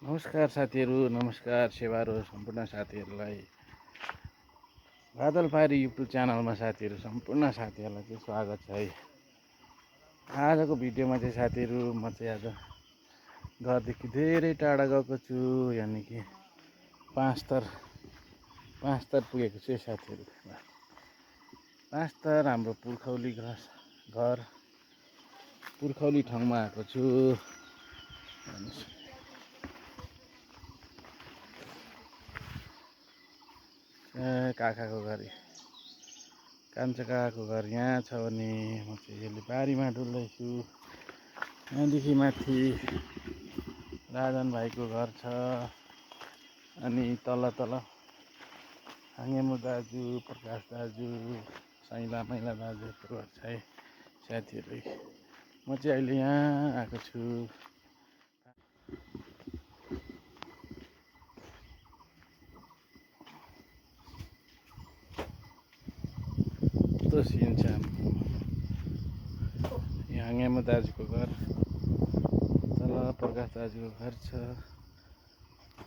नमस्कार साथीहरू, नमस्कार सेवारो सम्पूर्ण साथीहरूलाई बादल पारी युट्युब च्यानलमा साथीहरू सम्पूर्ण साथीहरूलाई चाहिँ स्वागत छ है। आजको भिडियोमा चाहिँ साथीहरू म चाहिँ आज घरदेखि धेरै टाढा गएको छु, यानि कि पाँच थर पुगेको छु साथीहरू। पाँच थर हाम्रो पुर्खौली ठाउँमा आएको छु। काकाको घर, कान्छा काकाको घर यहाँ छ भने म चाहिँ यसले बारीमा डुल्दैछु। यहाँदेखि माथि राजन भाइको घर छ, अनि तल हाङ्गेमु दाजु, प्रकाश दाजु, साइला मैला दाजुहरूको घर छ है साथीहरू। म चाहिँ अहिले यहाँ आएको छु। यस्तो सिन छ यहाँ, हाङ्गेमु दाजुको घर, तल प्रकाश दाजुको घर छ।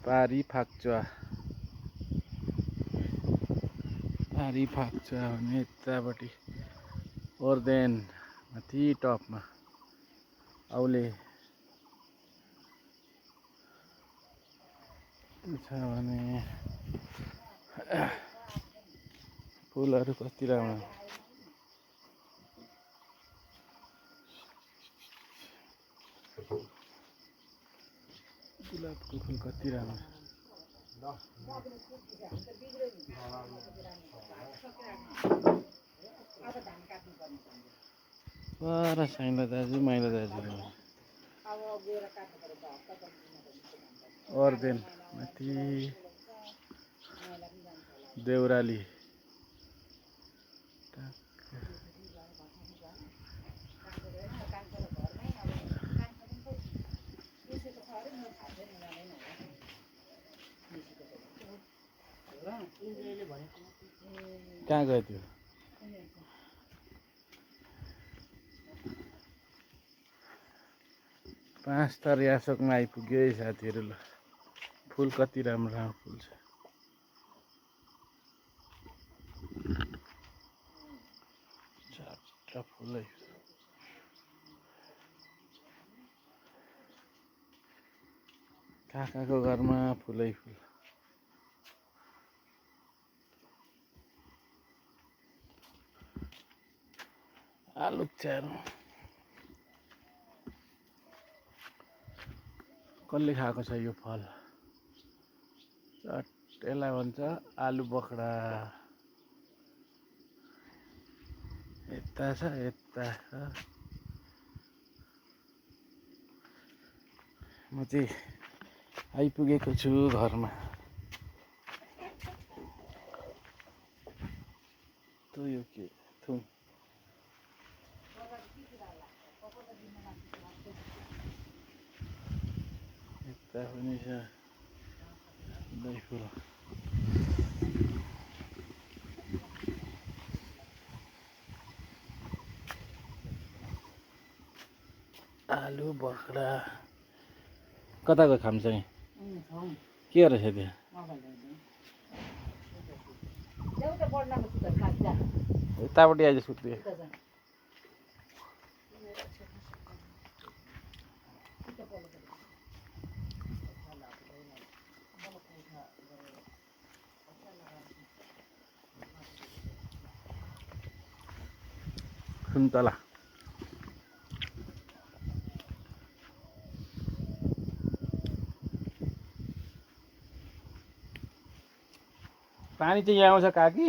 पारी फाक्चुवा भने यतापट्टि ओर्देन माथि टपमा औले छ भने फुलहरू कति राम्रो, गुलाबको फुल कति राम्रो। पर साइला दाजु माइला दाजु ओर्देन माथि देउराली कहाँ गयो त्यो? पाँच थर यासोकमा आइपुग्यो है साथीहरू। ल फुल कति राम्रो फुल छ। फुलै काकाको घरमा फुलै फुल। आलु चारो कसले खाएको छ यो फल? यसलाई भन्छ आलु बखडा। यता छ म चाहिँ आइपुगेको छु घरमा। यो के थुम यता पनि छ फुल। आलु बखडा कताको खान्छ नि के रहेछ त्यो? यतापट्टि आइज सुत्यो। सुन्तला पानी चाहिँ यहाँ आउँछ काकी?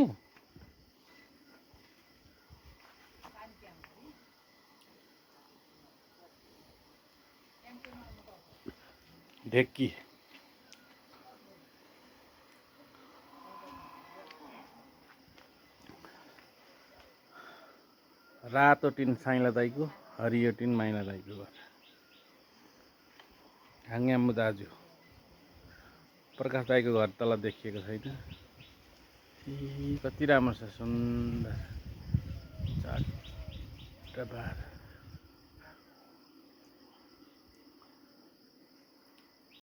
ढेक्की रातो टिन साइला दाईको, हरियो टिन माइला दाईको घर। हाङ्गेमु दाजु प्रकाश दाईको घर तल देखिएको छैन। कति राम्रो छ, सुन्दर चारवटा बार।